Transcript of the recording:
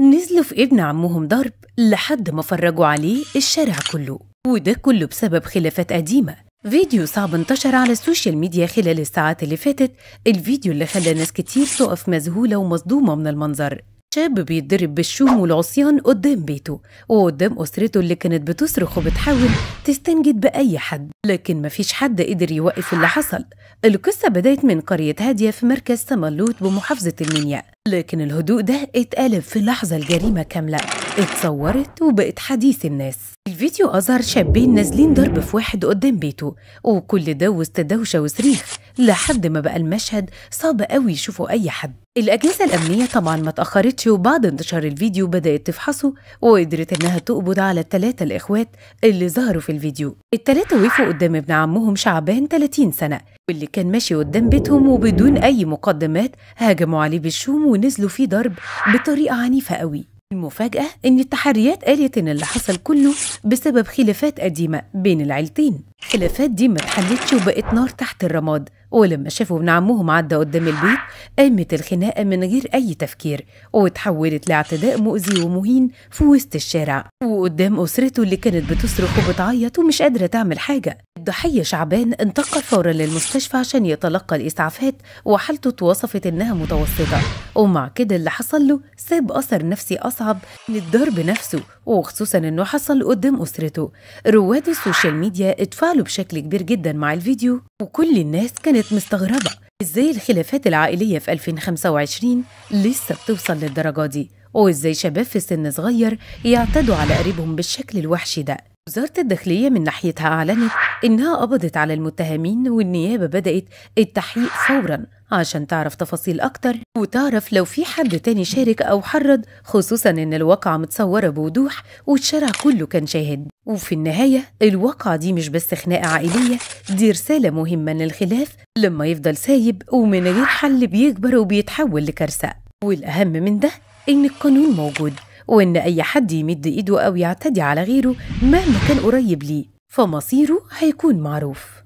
نزلوا في ابن عمهم ضرب لحد ما فرجوا عليه الشارع كله، وده كله بسبب خلافات قديمة. فيديو صعب انتشر على السوشيال ميديا خلال الساعات اللي فاتت، الفيديو اللي خلى ناس كتير تقف مذهولة ومصدومة من المنظر. شاب بيتضرب بالشوم والعصيان قدام بيته وقدام أسرته اللي كانت بتصرخ وبتحاول تستنجد بأي حد، لكن مفيش حد قدر يوقف اللي حصل. القصة بدأت من قرية هادية في مركز سملوت بمحافظة المنيا، لكن الهدوء ده اتقلب في لحظة الجريمة كاملة، اتصورت وبقت حديث الناس. الفيديو أظهر شابين نازلين ضرب في واحد قدام بيته، وكل ده وسط دوشة وصريخ لحد ما بقى المشهد صعب قوي يشوفه أي حد. الأجهزة الأمنية طبعا ما تأخرتش، وبعد انتشار الفيديو بدأت تفحصه وقدرت إنها تقبض على الثلاثة الإخوات اللي ظهروا في الفيديو. الثلاثة وقفوا قدام ابن عمهم شعبان 30 سنة، واللي كان ماشي قدام بيتهم، وبدون أي مقدمات هاجموا عليه بالشوم ونزلوا فيه ضرب بطريقة عنيفة قوي. المفاجأة إن التحريات قالت إن اللي حصل كله بسبب خلافات قديمة بين العيلتين. الخلافات دي ما اتحلتش وبقت نار تحت الرماد، ولما شافوا ابن عمهم عدى قدام البيت قامت الخناقة من غير أي تفكير، واتحولت لاعتداء مؤذي ومهين في وسط الشارع وقدام أسرته اللي كانت بتصرخ وبتعيط ومش قادرة تعمل حاجة. الضحية شعبان انتقل فورا للمستشفى عشان يتلقى الإسعافات، وحالته اتوصفت إنها متوسطة، ومع كده اللي حصل له ساب أثر نفسي أصعب من الضرب نفسه، وخصوصا إنه حصل قدام أسرته. رواد السوشيال ميديا اتفاعلوا بشكل كبير جدا مع الفيديو، وكل الناس كانت مستغربة ازاي الخلافات العائلية في 2025 لسه بتوصل للدرجة دي، وازاي شباب في سن صغير يعتدوا على قريبهم بالشكل الوحشي ده. وزارة الداخلية من ناحيتها أعلنت إنها قبضت على المتهمين، والنيابة بدأت التحقيق فورا عشان تعرف تفاصيل أكتر وتعرف لو في حد تاني شارك أو حرض، خصوصا إن الواقعة متصورة بوضوح والشارع كله كان شاهد. وفي النهاية الواقعة دي مش بس خناقة عائلية، دي رسالة مهمة إن الخلاف لما يفضل سايب ومن غير حل بيكبر وبيتحول لكارثة. والأهم من ده إن القانون موجود، وإن أي حد يمد إيده أو يعتدي على غيره مهما كان قريب ليه فمصيره هيكون معروف.